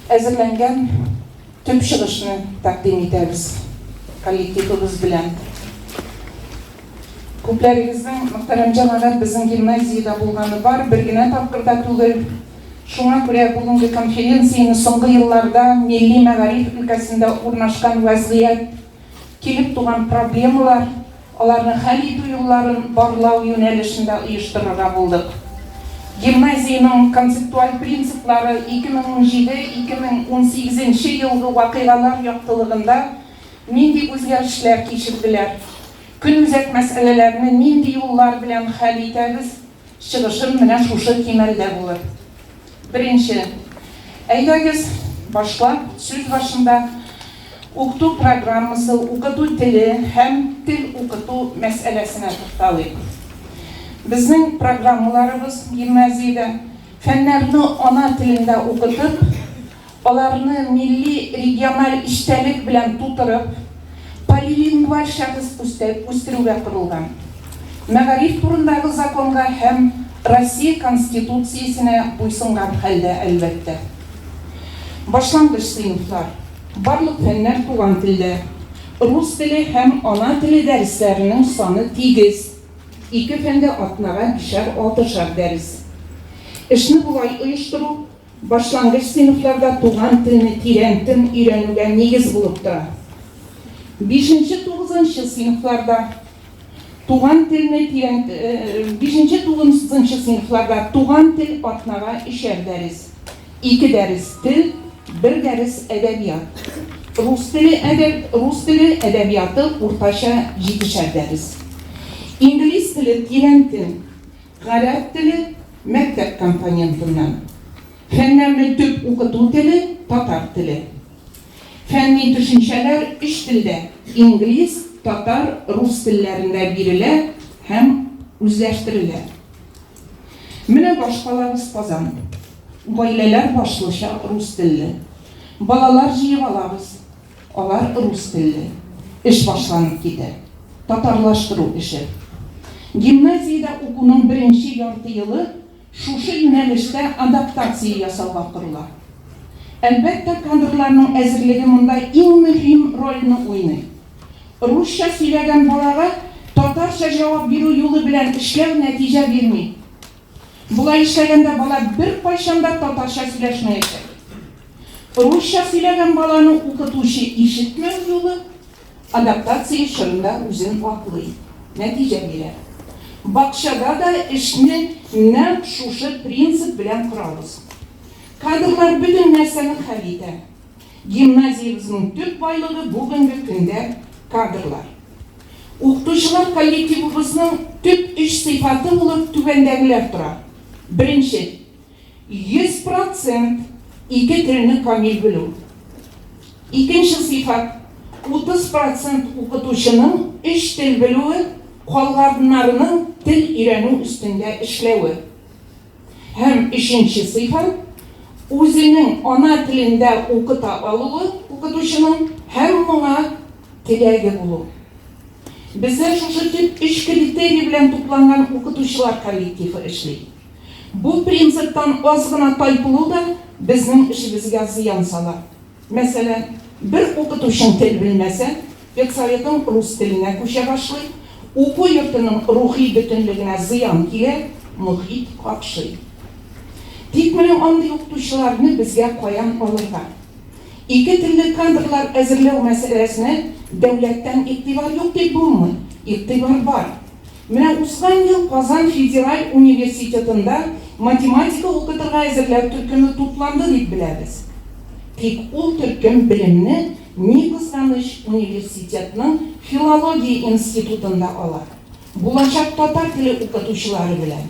Әзерләнгән төп чыгышны тәкъдим итәбез коллективыбыз белән. Күпләрегезнең, мөхтәрәм җәмәгать, безнең гимназиядә булганы бар, бер генә тапкыр да түгел. Шуңа күрә бүгенге конференцияне соңгы елларда милли мәгариф өлкәсендә урнашкан вәзгыять, килеп туган проблемалар, аларны хәл итү юлларын барлау юнәлешендә оештырырга булдык. Гимназиянең концептуаль принциплары 2017-2018 нче елгы вакыйгалар яктылыгында нинди үзгәрешләр кичерделәр, көнүзәк мәсьәләләрне нинди юллар белән хәл итәбез, Чыгышым менә шушы кимәлдә булыр. Беренче. Әйдәгез, башлап, сүз башында укыту программасы, укыту теле һәм тел укыту мәсьәләсенә тукталыйк. Безнең программаларыбыз гимназиядә фәннәрне ана телендә укытып, Аларны милли региональ эчтәлек белән тутырып, полилингваль шәхес үстерүгә корылган. Мәгариф турындагы законга һәм Россия Конституциясенә буйсынган хәлдә, әлбәттә. Башлангыч сыйныфлар. Барлык фәннәр туган телдә. Рус теле һәм ана теле дәресләренең саны тигез, ике фәндә атнага бишәр-алтышар дәрес. Эшне болай оештыру, Башлангыч сыйныфларда туган телне тирәнтен өйрәнүгә нигез булып тора. Бишенче-тугызынчы сыйныфларда туган телне тирән Бишенче-тугызынчы сыйныфларда туган тел атнага өчәр дәрес, ике дәрес тел, бер дәрес әдәбият. Рус теле әдәб рус теле әдәбияты уртача җидешәр дәрес. Инглиз теле тирәнтен. Гарәп теле, мәктәп компонентыннан. Фәннәрне төп укыту теле, татар теле. Фәнни төшенчәләр өч телдә, инглиз, татар, рус телләрендә бирелә һәм үзләштерелә. Менә башкалабыз Казан. Гаиләләр башлыча рус телле. Балалар җыеп алабыз. Алар рус телле. Эш башланып китә. Татарлаштыру эше. Гимназиядә укуның беренче ярты елы шушы юнәлештә адаптация ясауга корыла. Әлбәттә, кадрларның әзерлеге монда иң мөһим рольне уйный. Русча сөйләгән балага татарча җавап бирү юлы белән эшләү нәтиҗә бирми. Болай эшләгәндә бала беркайчан да татарча сөйләшмәячәк. Русча сөйләгән баланы укытучы ишетмәү юлы адаптация чорында үзен аклый, нәтиҗә бирә. Бакчада да эшне нәкъ шушы принцип белән корабыз. Кадрлар бөтен нәрсәне хәл итә. Гимназиябезнең төп байлыгы бүгенге көндә кадрлар. Укытучылар коллективыбызның төп өч сыйфаты булып түбәндәгеләр тора. Беренче, 100 процент ике телне камил белү. Икенче сыйфат, 30 процент укытучының өч тел белүе, калганнарының тел өйрәнү өстендә эшләве. Һәм өченче сыйфат, үзенең ана телендә укыта алуы укытучының һәм моңа теләге булу. Бездә шушы төп өч критерий белән тупланган укытучылар коллективы эшли. Бу принциптан аз гына тайпылу да безнең эшебезгә зыян сала. Мәсәлән, бер укытучың тел белмәсә, педсоветың рус теленә күчә башлый, уку йортының рухи бөтенлегенә зыян килә, мохит какшый. Тик менә андый укытучыларны безгә каян алырга? Ике телле кадрлар әзерләү мәсьәләсенә дәүләттән игътибар юк дип булмый, игътибар бар. Менә узган ел Казан федераль университетында математика укытырга әзерләү төркеме тупланды дип беләбез. Тик ул төркем белемне, ни кызганыч, университетның филология институтында ала. Булачак татар теле укытучылары белән.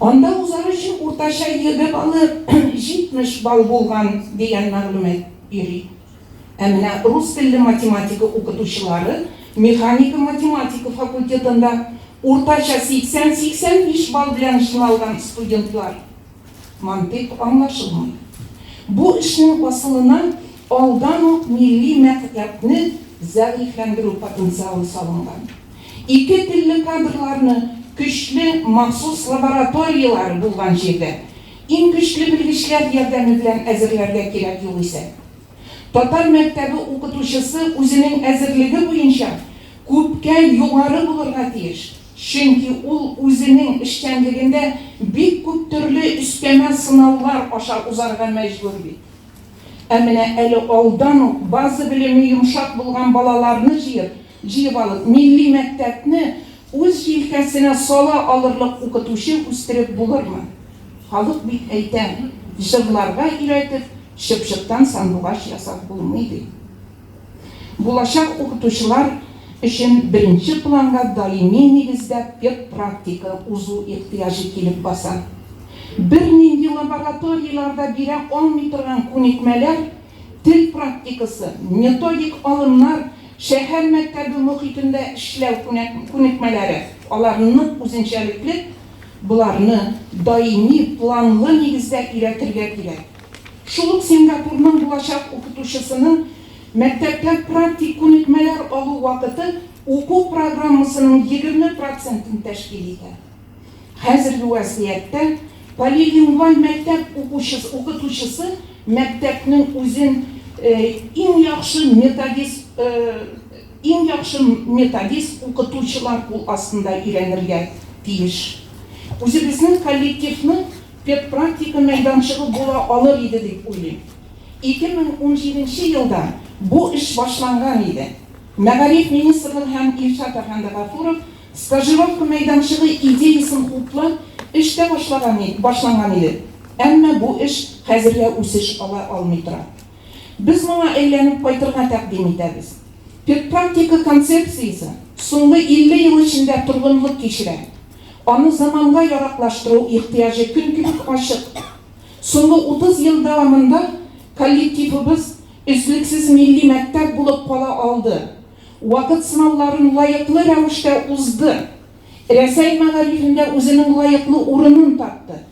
Анда узар өчен уртача ЕГЭ баллы 70 балл булган дигән мәгълүмат йөри. Ә менә рус телле математика укытучылары механика-математика факультетында уртача 80-85 балл белән сыналган студентлар. Мантыйк аңлашылмый. Бу эшнең асылына алдан ук милли мәктәпне зәгыйфьләндерү потенциалы салынган. Ике телле кадрларны көчле махсус лабораторияләре булган җирдә, иң көчле белгечләр ярдәме белән әзерләргә кирәк югыйсә. Татар мәктәбе укытучысы үзенең әзерлеге буенча күпкә югары булырга тиеш, чөнки ул үзенең эшчәнлегендә бик күп төрле өстәмә сынаулар аша узарга мәҗбүр бит. Ә менә әле алдан ук база белеме йомшак булган балаларны җыеп, җыеп алып, милли мәктәпне үз җилкәсенә сала алырлык укытучы үстереп булырмы? Халык бит әйтә, җырларга өйрәтеп, чыпчыктан сандугач ясап булмый, ди. Булачак укытучылар өчен беренче планга даими нигездә педпрактика узу ихтыяҗы килеп баса. Бернинди лабораторияләр дә бирә алмый торган күнекмәләр, тел практикасы, методик алымнар, шәһәр мәктәбе мохитендә эшләү күнекмәләре, алар нык үзенчәлекле, боларны даими, планлы нигездә өйрәтергә кирәк. Шул ук Сингапурның булачак укытучысының мәктәптә практик күнекмәләр алу вакыты уку программасының 20 процентын тәшкил итә. Хәзерге вәзгыятьтә полилингваль мәктәп укучысы, укытучысы мәктәпнең үзен иң яхшы методист, иң яхшы методист укытучылар кул астында өйрәнергә тиеш. Үзебезнең коллективны педпрактика мәйданчыгы була алыр иде дип уйлыйм. 2017 нче елда бу эш башланган иде. Мәгариф министрлыгы һәм Илшат әфәнде Гафуров стажировка мәйданчыгы идеясен хуплап, эш тә башлаган башланган иде. Әмма бу эш хәзергә үсеш ала алмый тора. Без моңа әйләнеп кайтырга тәкъдим итәбез. Педпрактика концепциясе соңгы 50 ел эчендә торгынлык кичерә. Аны заманга яраклаштыру ихтыяҗы көн кебек ачык. Соңгы 30 ел дәвамында коллективыбыз өзлексез милли мәктәп булып кала алды, вакыт сынауларын лаеклы рәвештә узды, Рәсәй мәгарифендә үзенең лаеклы урынын тапты.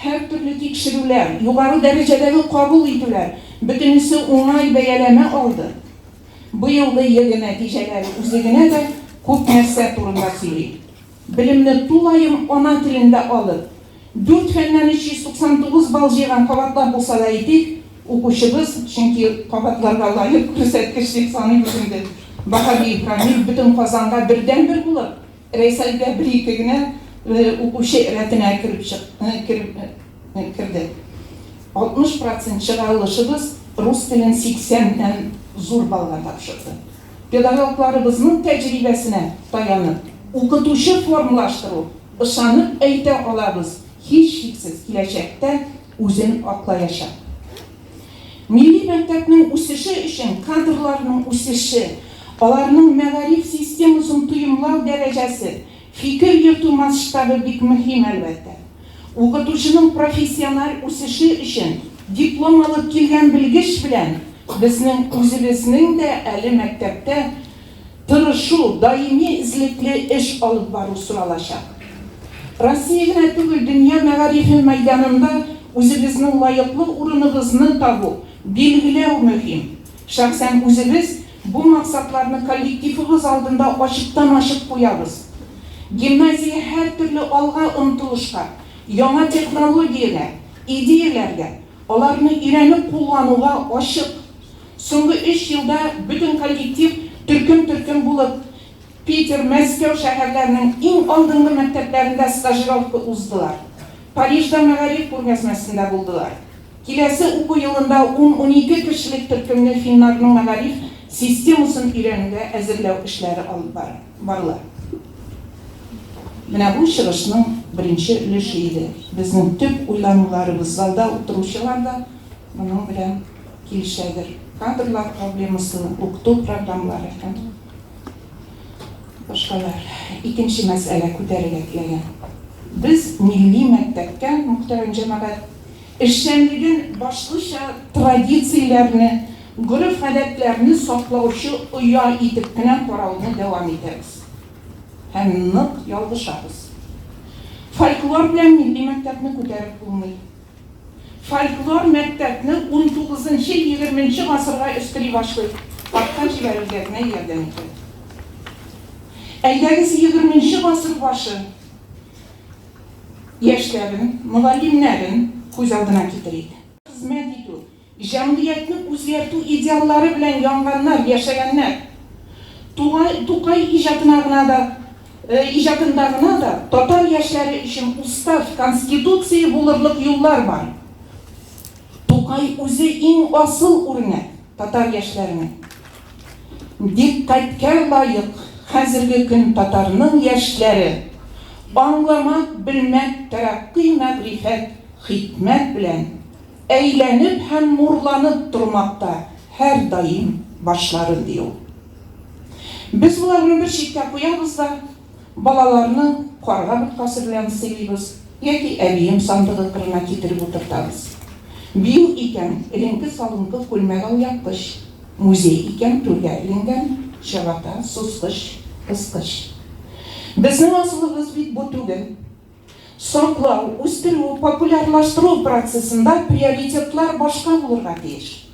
Һәртөрле тикшерүләр, югары дәрәҗәдәге кабул итүләр, бөтенесе уңай бәяләмә алды. Быелгы ЕГЭ нәтиҗәләре үзе генә дә күп нәрсә турында сөйли. Белемне тулаем ана телендә алып, дүрт фәннән 399 балл җыйган, кабатлап булса да әйтик, укучыбыз, чөнки кабатларга лаек күрсәткеч дип саныйбыз инде, Баһавиев Рамил бөтен Казанга бердәнбер булып, Рәйсәлдә бер-ике генә укучы рәтенә кереп чык, кереп керде. 60 процент чыгарылышыбыз рус телен 80 нән зур баллга тапшырды. Педагогларыбызның тәҗрибәсенә таянып, укытучы формалаштыру, ышанып әйтә алабыз, һичшиксез, киләчәктә үзен аклаячак. Милли мәктәпнең үсеше өчен кадрларның үсеше, аларның мәгариф системасын тоемлау дәрәҗәсе, фикер йөртү масштабы бик мөһим, әлбәттә. Укытучының профессиональ үсеше өчен диплом алып килгән белгеч белән безнең үзебезнең дә әле мәктәптә Тырышу, даими эзлекле эш алып бару соралачак. Россия генә түгел, дөнья мәгарифе мәйданында үзебезнең лаеклы урыныбызны табу, билгеләү мөһим. Шәхсән үзебез бу максатларны коллективыбыз алдында ачыктан-ачык куябыз. Гимназия һәртөрле алга омтылышка, яңа технологиягә, идеяләргә, аларны өйрәнеп куллануга ачык. Соңгы өч елда бөтен коллектив төркем-төркем булып Питер, Мәскәү шәһәрләренең иң алдынгы мәктәпләрендә стажировка уздылар. Парижда мәгариф күргәзмәсендә булдылар. Киләсе уку елында ун-унике кешелек төркемне финнарның мәгариф системасын өйрәнүгә әзерләү эшләре алып барыла. Менә бу чыгышның беренче өлеше иде. Безнең төп уйлануларыбыз, залда утыручылар да моның белән килешәдер. Кадрлар проблемасы, укыту программалары һәм башкалар. Икенче мәсьәлә күтәрергә теләгән. Без милли мәктәпкә, мөхтәрәм җәмәгать, эшчәнлеген башлыча традицияләрне, гореф-гадәтләрне саклаучы оя итеп кенә карауны дәвам итәбез. Һәм нык ялгышабыз. Фольклор белән милли мәктәпне күтәреп булмый. Фольклор мәктәпне унтугызынчы-егерменче гасырга өстери башлый, артка җибәрергә генә ярдәм итә. Әйдәгез, егерменче гасыр башы яшьләрен, мөгаллимнәрен Күз алдына китерик. Хезмәт итү, җәмгыятьне үзгәртү идеаллары белән янганнар, яшәгәннәр. Тугай, Тукай иҗатына гына да, иҗатында гына да татар яшьләре өчен устав, конституция булырлык юллар бар. Тукай үзе иң асыл үрнәк татар яшьләренең. Дикъкатькә лаек хәзерге көн татарның яшьләре, аңламак, белмәк, тәрәккый мәгърифәт, хикмәт белән әйләнеп һәм нурланып тормакта һәрдаим башларын, ди ул. Без боларны бер читкә куябыз да, балаларны карга боткасы белән сыйлыйбыз яки әбием сандыгы кырына китереп утыртабыз. Бию икән, эленке-салынкы күлмәк-алъяпкыч, музей икән, түргә эленгән чабата, соскыч, кыскыч. Безнең асылыбыз бит бу түгел. Саклау, үстерү, популярлаштыру процессында приоритетлар башка булырга тиеш.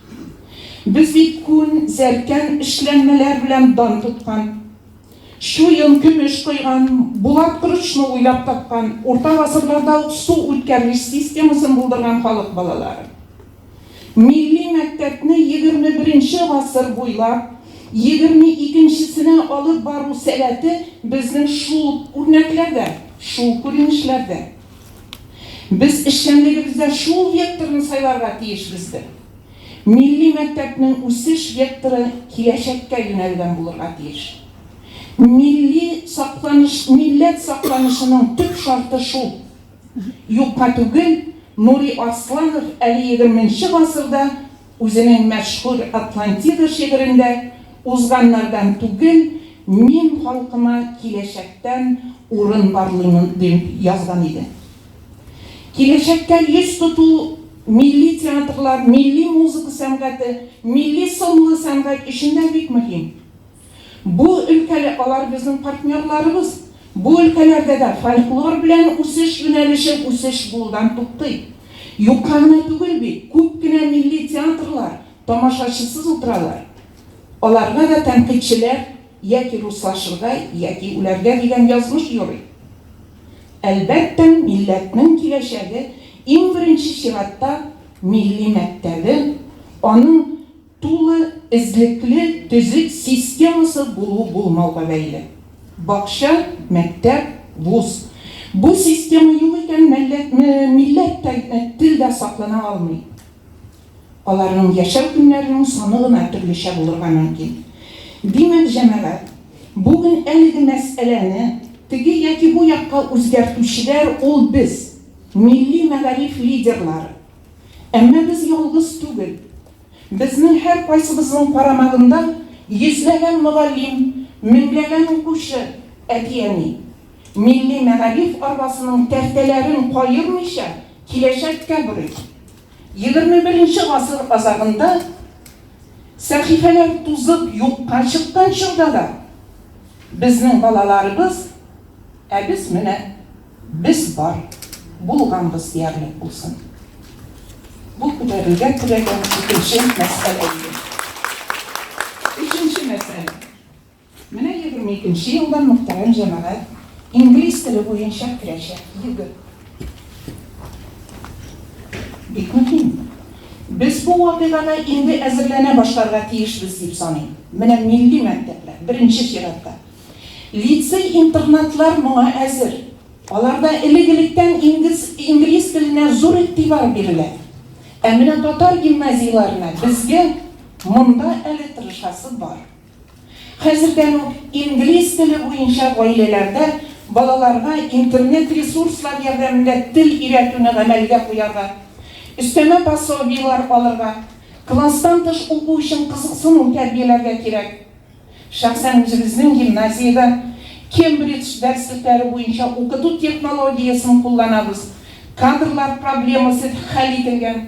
Без бит күн, зәркән эшләнмәләр белән дан тоткан, чуен, көмеш койган, булат корычны уйлап тапкан, урта гасырларда ук су үткәргеч системасын булдырган халык балалары. Милли мәктәпне 21 нче гасыр буйлап 22 нчесенә алып бару сәләте безнең шул үрнәкләрдә, шул күренешләрдә. Без эшчәнлегебездә шул векторны сайларга тиешбездер. Милли мәктәпнең үсеш векторы киләчәккә юнәлгән булырга тиеш. Милли сакланыш, милләт сакланышының төп шарты шул. Юкка түгел, Нури Арсланов әле егерменче гасырда үзенең мәшһүр Атлантида шигырендә, Узганнардан түгел, мин халкыма киләчәктән урын барлыймын, дип язган иде. Киләчәккә йөз тоту милли театрлар, милли музыка сәнгате, милли сынлы сәнгать өчен дә бик мөһим. Бу өлкәле алар безнең партнерларыбыз. Бу өлкәләрдә дә фольклор белән үсеш юнәлеше үсеш булудан туктый. Юкка гына түгел бит, күп кенә милли театрлар тамашачысыз утыралар. Аларга да тәнкыйтьчеләр яки руслашырга, яки үләргә дигән язмыш юрый. Әлбәттә, милләтнең киләчәге иң беренче чиратта милли мәктәбе, аның тулы, эзлекле, төзек системасы булу-булмауга бәйле. Бакча, мәктәп, вуз. Бу система юк икән, мәлләт, милләт тә, тел дә саклана алмый. Аларның яшәү көннәренең саны гына төрлечә булырга мөмкин. Димәк, җәмәгать, бүген әлеге мәсьәләне теге яки бу якка үзгәртүчеләр ул без, милли мәгариф лидерлары. Әмма без ялгыз түгел. Безнең һәркайсыбызның карамагында йөзләгән мөгаллим, меңләгән укучы, әти-әни. Милли мәгариф арбасының тәртәләрен каермыйча киләчәккә борыйк. 21 нче гасыр азагында сәхифәләр тузып юкка чыккан чорда да безнең балаларыбыз, ә без менә, без бар, булганбыз диярлек булсын. Бу күтәрергә теләгән икенче мәсьәлә иде. Өченче мәсьәлә. Менә 22 нче елдан, мөхтәрәм җәмәгать, инглиз теле буенча керәчәк ЕГЭ. Бик мөһим. Без бу вакыйгага инде әзерләнә башларга тиешбез дип саныйм. Менә милли мәктәпләр, беренче чиратта. Лицей-интернатлар моңа әзер. Аларда элек-электән инглиз теленә зур игътибар бирелә. Ә менә татар гимназияләренә безгә монда әле тырышасы бар. Хәзердән үк инглиз теле буенча гаиләләрдә балаларга интернет-ресурслар ярдәмендә тел өйрәтүне гамәлгә куярга, өстәмә пособиеләр алырга, класстан тыш уку өчен кызыксыну тәрбияләргә кирәк. Шәхсән үзебезнең гимназиядә Кембридж дәреслекләре буенча укыту технологиясен кулланабыз, кадрлар проблемасы хәл ителгән.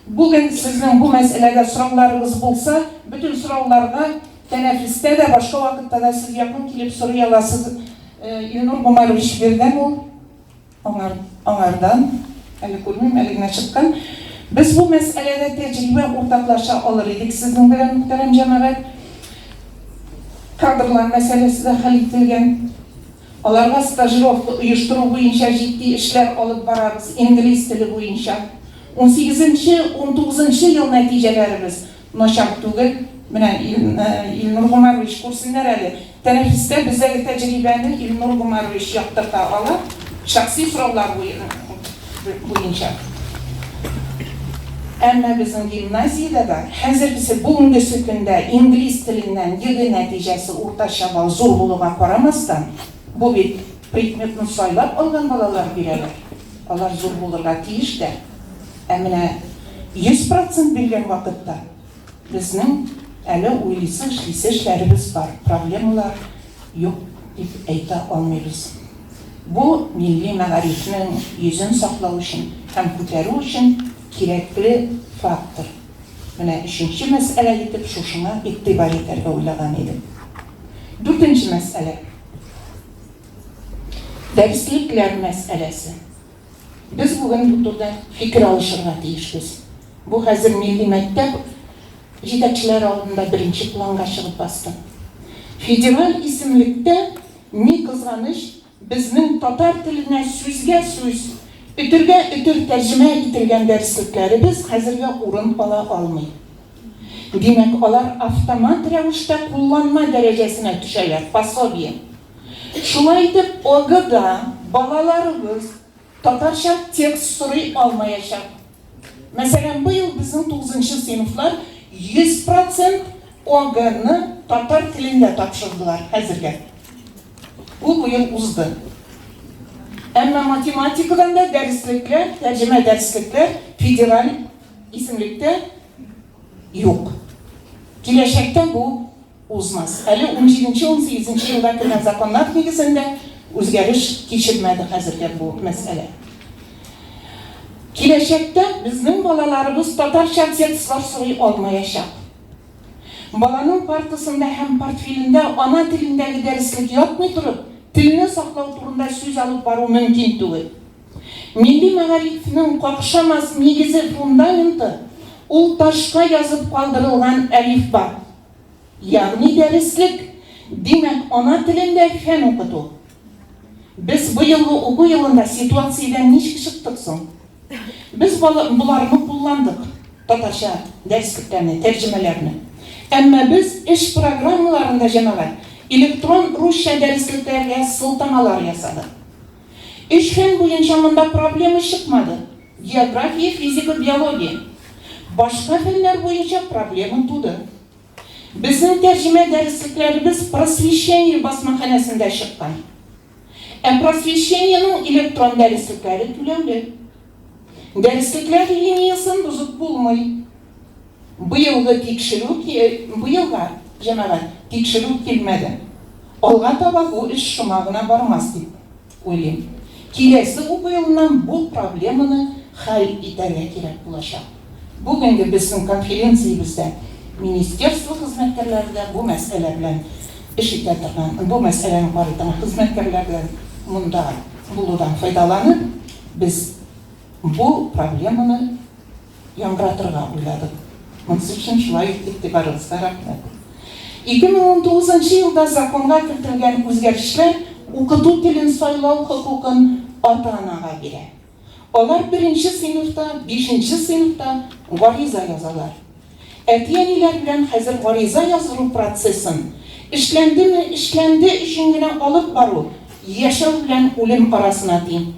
Бүген сезнең бу мәсьәләдә сорауларыгыз булса, бөтен сорауларга тәнәфестә дә, башка вакытта да сез якын килеп сорый аласыз. Илнур Гомәрович Бердәм ул, аңар, аңардан, әле күрмим, әле генә чыккан. Без бу мәсьәләдә тәҗрибә уртаклаша алыр идек сезнең белән, мөхтәрәм җәмәгать. Кадрлар мәсьәләсе дә хәл ителгән. Аларга стажировка оештыру буенча җитди эшләр алып барабыз, инглиз теле буенча. Унсигезенче, унтугызынчы ел нәтиҗәләребез начар түгел. Менә Илнур Гомәрович күрсеннәр әле. Тәнәфестә бездәге тәҗрибәне Илнур Гомәрович яктырта ала, шәхси сораулар буенча. Әмма безнең гимназиядә дә хәзергесе, бүгенгесе көндә инглиз теленнән ЕГЭ нәтиҗәсе уртача балл зур булуга карамастан, бу бит предметны сайлап алган балалар бирәләр, алар зур булырга тиеш тә. Ә менә 100 процент биргән вакытта безнең әле уйлыйсы, эшлисе эшләребез бар, проблемалар юк дип әйтә алмыйбыз. Бу милли мәгарифнең йөзен саклау өчен һәм күтәрү өчен кирәкле фактор. Менә өченче мәсьәлә итеп шушыңа игътибар итәргә уйлаган идем. Дүртенче мәсьәлә. Дәреслекләр мәсьәләсе. Без бүген бу турыда фикер алышырга тиешбез. Бу хәзер милли мәктәп җитәкчеләре алдында беренче планга чыгып басты. Федераль исемлектә, ни кызганыч, безнең татар теленә сүзгә-сүз, өтергә-өтер тәрҗемә ителгән дәреслекләребез хәзергә урын ала алмый. Димәк, алар автомат рәвештә кулланма дәрәҗәсенә төшәләр, пособие. Шулай итеп, ОГЭда балаларыбыз татарча текст сорый алмаячак. Мәсәлән, быел безнең тугызынчы сыйныфлар 100 процент ОГЭны татар телендә тапшырдылар хәзергә. Ул быел узды. Әмма математикадан да дәреслекләр, тәрҗемә дәреслекләр федераль исемлектә юк. Киләчәктә бу узмас. Әле унҗиденче-унсигезенче елда кергән законнар нигезендә үзгәреш кичермәде хәзергә бу мәсьәлә. Киләчәктә безнең балаларыбыз татарча текстлар сорый алмаячак. Баланың партасында һәм портфелендә ана телендәге дәреслек ятмый торып, телне саклау турында сүз алып бару мөмкин түгел. Милли мәгарифнең какшамас нигезе-фундаменты, ул ташка язып калдырылган әлифба. Ягъни дәреслек, димәк, ана телендә фән укыту. Без быелгы уку елында ситуациядән ничек чыктык соң? Без боларны кулландык, татарча дәреслекләрне, тәрҗемәләрне. Әмма без эш программаларында, җәмәгать, электрон русча дәреслекләргә сылтамалар ясадык. Өч фән буенча монда проблема чыкмады, география, физика, биология. Башка фәннәр буенча проблема туды. Безнең тәрҗемә дәреслекләребез Просвещение басмаханәсендә чыккан. Ә Просвещениенең электрон дәреслекләре түләүле. Дәреслекләр линиясен бозып булмый. Быелгы тикшерү, быелга, җәмәгать, тикшерү килмәде. Алга таба бу эш шома гына бармас дип уйлыйм. Киләсе уку елыннан бу проблеманы хәл итәргә кирәк булачак. Бүгенге безнең конференциябездә министерство хезмәткәрләре дә бу мәсьәлә белән эш итә торган, бу мәсьәләне карый торган хезмәткәрләр дә монда булудан файдаланып, без бу проблеманы яңгыратырга уйладык. Монысы өчен шулай ук игътибарыгызга рәхмәт. 2019 нчы елда законга кертелгән үзгәрешләр укыту телен сайлау хокукын ата-анага бирә. Алар беренче сыйныфта, бишенче сыйныфта гариза язалар. Әти-әниләр белән хәзер гариза яздыру процессын эшләндеме, эшләнде өчен генә алып бару яшәү белән үлем арасына тиң.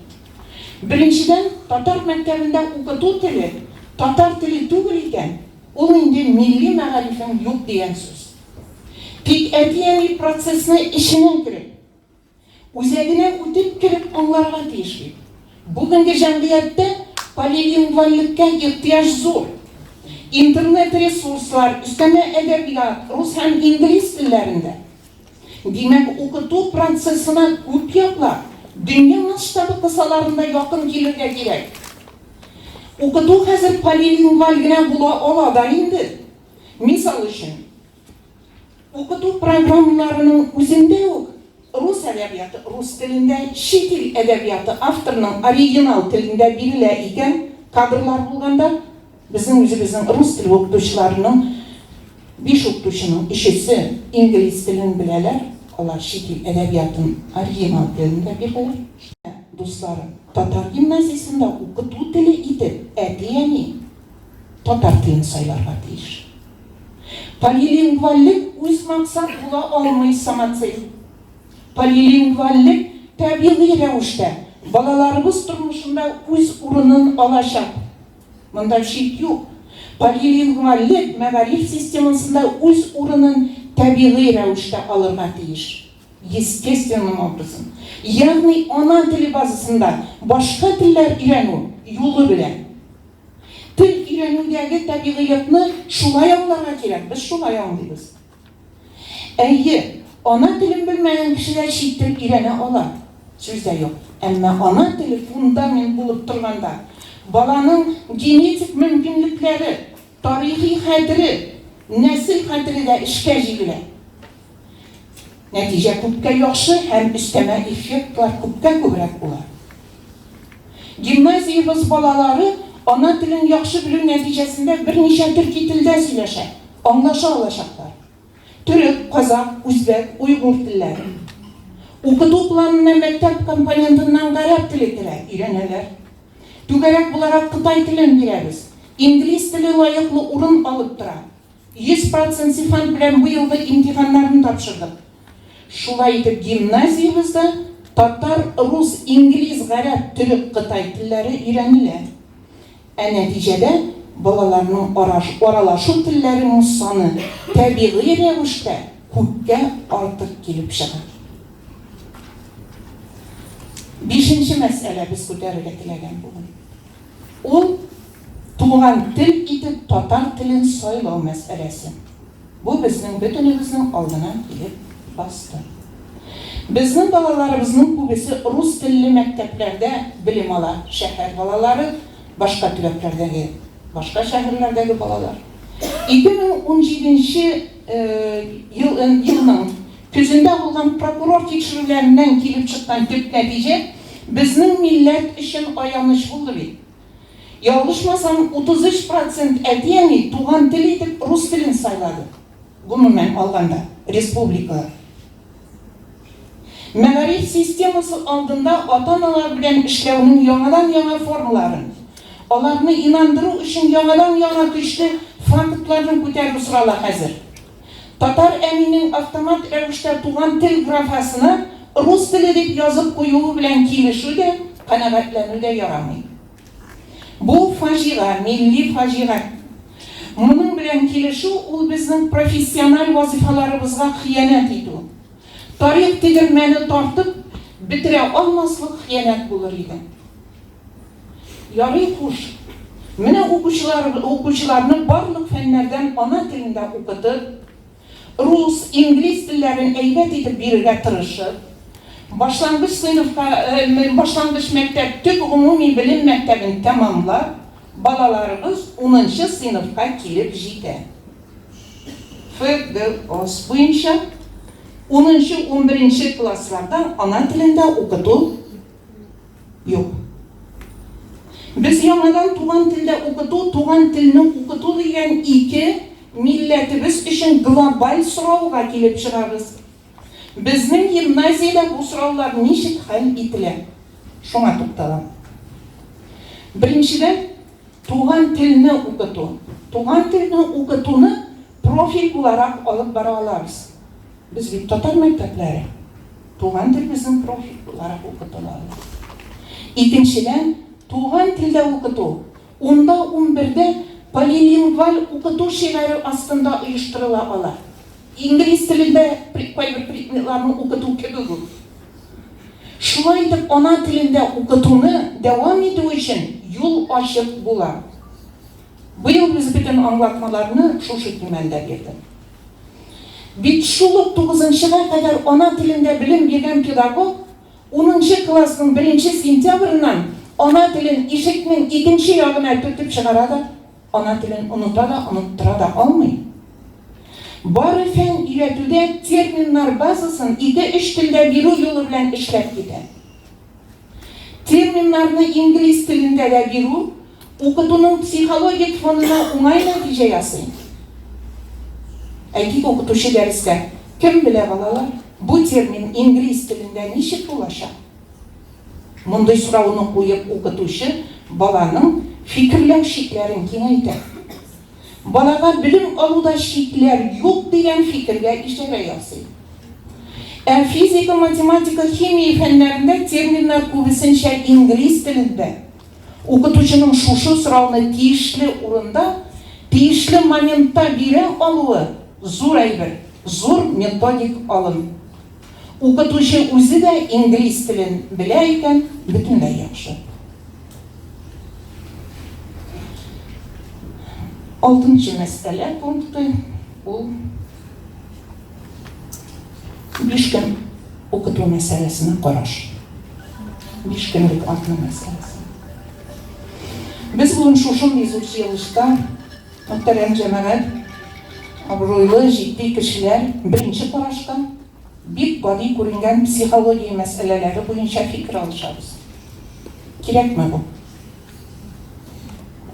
Беренчедән, татар мәктәбендә укыту теле татар теле түгел икән, ул инде милли мәгарифең юк дигән сүз. Тик әти-әни процессны эченә кереп, үзәгенә үтеп кереп аңларга тиеш бит. Бүгенге җәмгыятьтә полилингвальлеккә ихтыяҗ зур. Интернет-ресурслар, өстәмә әдәбият рус һәм инглиз телләрендә. Димәк, укыту процессына күп яклап, дөнья масштабы кысаларында якын килергә кирәк. Укыту хәзер полилингваль генә була ала да инде. Мисал өчен, укыту программаларының үзендә үк рус әдәбияты рус телендә, чит ил әдәбияты авторның оригинал телендә бирелә икән, кадрлар булганда, Безнең үзебезнең рус теле укытучыларының, биш укытучының өчесе инглиз телен беләләр, алар чит ил әдәбиятын оригинал телендә бирәләр. дусларым, татар гимназиясендә укыту теле итеп әти-әни татар телен сайларга тиеш. Полилингвальлек үзмаксат була алмый, самоцель. Полилингвальлек табигый рәвештә балаларыбыз тормышында үз урынын алачак. Монда шик юк. Полилингвальлек мәгариф системасында үз урынын табигый рәвештә алырга тиеш. Естественным образом. Ягъни ана теле базасында башка телләр өйрәнү юлы белән. Тел өйрәнүдәге табигыйлыкны шулай аңларга кирәк, без шулай аңлыйбыз. Әйе, ана телен белмәгән кеше дә чит тел өйрәнә ала, сүз дә юк. Әмма ана теле фундамент булып торганда, баланың генетик мөмкинлекләре, тарихи хәтере, нәсел хәтере дә эшкә җигелә. Нәтиҗә күпкә яхшы һәм өстәмә эффектлар күпкә күбрәк була. Гимназиябез балалары ана телен яхшы белү нәтиҗәсендә берничә төрки телдә сөйләшә, аңлаша алачаклар. Төрек, казакъ, үзбәк, уйгур телләре. Укыту планына мәктәп компонентыннан гарәп теле керә, өйрәнәләр. Түгәрәк буларак кытай телен бирәбез. Инглиз теле лаеклы урын алып тора. 100 процент сыйфат белән быелгы имтиханнарны тапшырдык. Шулай итеп, гимназиябездә татар, рус, инглиз, гарәп, төрек, кытай телләре өйрәнелә. Ә нәтиҗәдә балаларның аралашу телләренең саны табигый рәвештә күпкә артык килеп чыга. Бишенче мәсьәлә без күтәрергә теләгән бүген. Ул, туган тел итеп татар телен сайлау мәсьәләсе. Бу безнең бөтенебезнең алдына килеп басты. Безнең балаларыбызның күбесе рус телле мәктәпләрдә белем ала, шәһәр балалары, башка төбәкләрдәге, башка шәһәрләрдәге балалар. 2017 нче ел елның көзендә булган прокурор тикшерүләреннән килеп чыккан төп нәтиҗә безнең милләт өчен аяныч булды бит. Ялгышмасам, 33 процент әти-әни туган тел итеп рус телен сайлады. Гомумән алганда, республикада. Мәгариф системасы алдында ата-аналар белән эшләүнең яңадан-яңа формаларын, аларны инандыру өчен яңадан-яңа көчле фактларны күтәрү сорала хәзер. Татар әнинең автомат рәвештә туган тел графасына рус теле дип язып куюы белән килешү дә, канәгатьләнү дә ярамый. Бу, фаҗига, милли фаҗига. Моның белән килешү, ул безнең профессиональ вазыйфаларыбызга хыянәт итү. Тарих тегермәне тартып бетерә алмаслык хыянәт булыр иде. Ярый, хуш. Менә укучылар, укучыларны барлык фәннәрдән ана телендә укытып, рус, инглиз телләрен әйбәт итеп бирергә тырышып, башлангыч сыйныфка, башлангыч мәктәп, төп гомуми белем мәктәбен тәмамлап, балаларыбыз унынчы сыйныфка килеп җитә. ФГОС буенча унынчы-унберенче классларда ана телендә укыту Юк. Без яңадан туган телдә укыту, туган телне укыту дигән ике милләтебез өчен глобаль сорауга килеп чыгабыз. Безнең гимназиядә бу сораулар ничек хәл ителә? Шуңа тукталам. Беренчедән, туган телне укыту. Туган телне укытуны профиль буларак алып бара алабыз. Без бит татар мәктәпләре. Туган тел безнең профиль буларак укытыла ала. Икенчедән, туган телдә укыту унда унбердә полилингваль укыту шигаре астында оештырыла ала. Инглиз телендә кайбер предметларны укыту кебек үк. Шулай итеп, ана телендә укытуны дәвам итү өчен юл ачык була. Быел без бөтен аңлатмаларны шушы кимәлдә бирдек. Бит шул ук тугызынчыга кадәр ана телендә белем биргән педагог унынчы классның беренче сентябреннән ана телен ишекнең икенче ягына төртеп чыгара да, ана телен оныта да, оныттыра да алмый. Бары фән өйрәтүдә терминнар базасын ике-өч телдә бирү юлы белән эшләп китә. Терминнарны инглиз телендә дә бирү укытуның психологик фонына уңай нәтиҗә ясый. Әйтик, укытучы дәрестә, Кем белә, балалар, бу термин инглиз телендә ничек булачак? Мондый сорауны куеп укытучы баланың фикерләү чикләрен киңәйтә. Балага белем алуда чикләр юк дигән фикергә ишарә ясый. Ә физика, математика, химия фәннәрендә терминнар күбесенчә инглиз телендә. Укытучының шушы сорауны тиешле урында, тиешле моментта бирә алуы зур әйбер, зур методик алым. Укытучы үзе дә инглиз телен белә икән, бөтенләй яхшы. Алтынчы мәсьәлә пункты ул 5 көн укыту мәсьәләсенә караш. 5 көнлек атна мәсьәләсе. Без бүген шушындый зур җыелышта, мөхтәрәм җәмәгать, абруйлы, җитди кешеләр беренче карашка бик гади күренгән психология мәсьәләләре буенча фикер алышабыз. Кирәкме бу?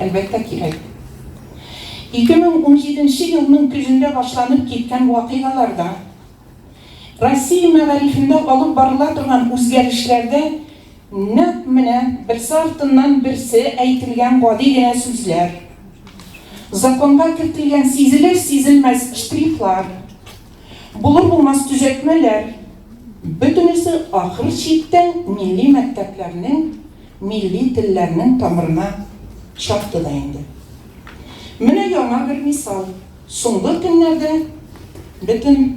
Әлбәттә, кирәк. 2017 нче елның көзендә башланып киткән вакыйгаларда, Россия мәгарифендә алып барыла торган үзгәрешләрдә нәкъ менә берсе артыннан берсе әйтелгән гади генә сүзләр, законга кертелгән сизелер-сизелмәс штрихлар, булыр-булмас төзәтмәләр, бөтенесе ахыр чиктә милли мәктәпләрнең, милли телләрнең тамырына чапты да инде. Менә яңа бер мисал. Соңгы көннәрдә бөтен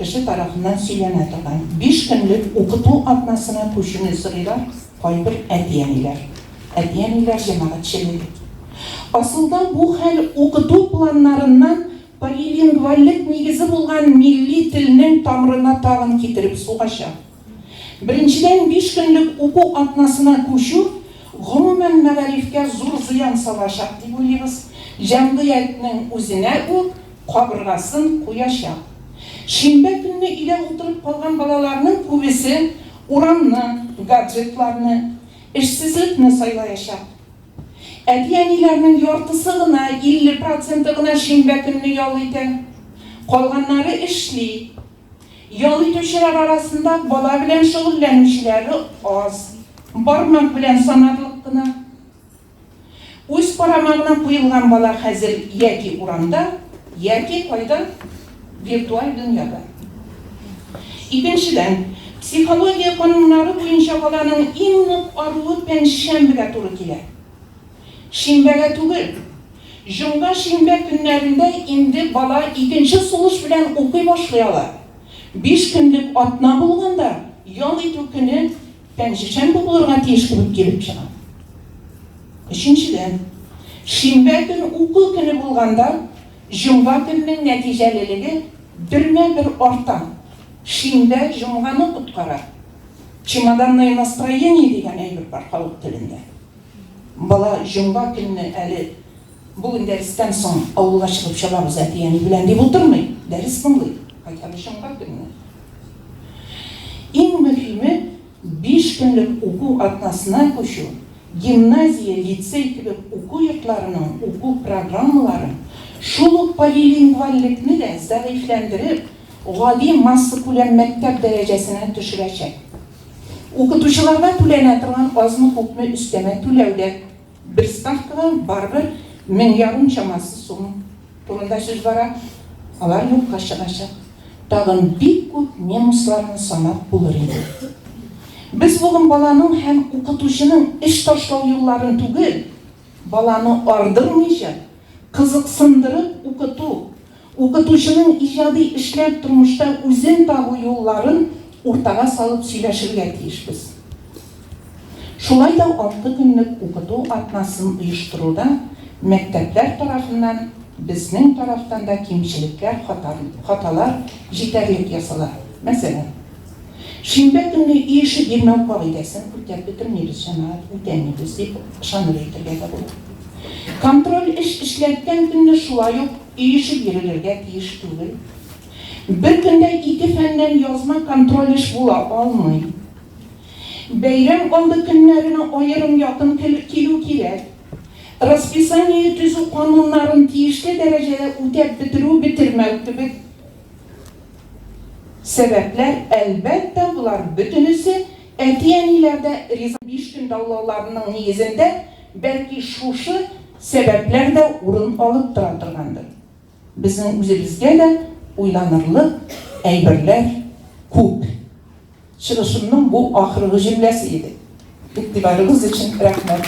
кеше тарафыннан сөйләнә торган биш көнлек укыту атнасына күчүне сорыйлар кайбер әти-әниләр, әти-әниләр җәмәгатьчелеге. Асылда бу хәл укыту планнарыннан полилингвальлек нигезе булган милли телнең тамырына тагын китереп сугачак. Беренчедән, биш көнлек уку атнасына күчү, гомумән, мәгарифкә зур зыян салачак дип уйлыйбыз, җәмгыятьнең үзенә үк кабыргасын куячак. Шимбә көнне өйдә утырып калган балаларның күбесе урамны, гаджетларны, эшсезлекне сайлаячак. Әти-әниләрнең яртысы гына, 50 проценты гына шимбә көнне ял итә. Калганнары эшли. Ял итүчеләр арасында бала белән шөгыльләнүчеләре аз, бармак белән санарлык кына. Үз карамагына куелган бала хәзер яки урамда, яки кайда? Виртуаль дөньяда. Икенчедән, психология кануннары буенча баланың иң нык аруы пәнҗешәмбегә туры килә. Шимбәгә түгел. Җомга-шимбә көннәрендә инде бала икенче сулыш белән укый башлый ала. Биш көнлек атна булганда, ял итү көне пәнҗешәмбе булырга тиеш кебек килеп чыга. Өченчедән, шимбә көн уку көне булганда, җомга көненең нәтиҗәлелеге бермә-бер арта. Шимбә җомганы коткара. Чемоданное настроение дигән әйбер бар халык телендә. Бала җомга көнне әле бүген дәрестән соң авылга чыгып чабабыз әти-әни белән дип утырмый, дәрес тыңлый, хотя бы җомга көнне. Иң мөһиме, биш көнлек уку атнасына күчү, гимназия, лицей кебек уку йортларының уку программаларын, шул ук полилингвальлекне дә зәгыйфьләндереп, гади массакүләм мәктәп дәрәҗәсенә төшерәчәк. Укытучыларга түләнә торган азмы-күпме өстәмә түләү дә бер ставкага барыбер 1500 чамасы сум турында сүз бара, алар юкка чыгачак. Тагын бик күп минусларны санап булыр иде. Без бүген баланың һәм укытучының эш ташлау юлларын түгел, баланы ардырмыйча, кызыксындырып укыту, Укытучының иҗади эшләп тормышта үзен табу юлларын уртага салып сөйләшергә тиешбез. Шулай да алты көнлек укыту атнасын оештыруда мәктәпләр тарафыннан, безнең тарафтан да кимчелекләр, хаталар җитәрлек ясала. Мәсәлән. Шимбә көнне өй эше бирмәү кагыйдәсен үтәп бетермибез, җәмәгать, үтәмибез дип ышанып әйтергә дә була. Контроль эш эшләткән көнне шулай ук өй эше бирелергә тиеш түгел. Бер көндә ике фәннән язма контроль эш була алмый. Бәйрәм алды көннәренә аерым якын килү кирәк. Расписание төзү кануннарын тиешле дәрәҗәдә үтәп бетерү-бетермәү кебек Сәбәпләр, әлбәттә, болар бөтенесе Әти-әниләр дә риза. 5 көн даулауларының нигезендә, бәлки, шушы сәбәпләр дә урын алып тора торгандыр. Безнең үзебезгә дә уйланырлык әйберләр күп. Чыгышымның бу ахыргы җөмләсе иде. Игътибарыгыз өчен рәхмәт.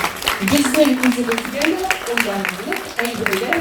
Безнең үзебезгә дә уйланырлык әйберләр.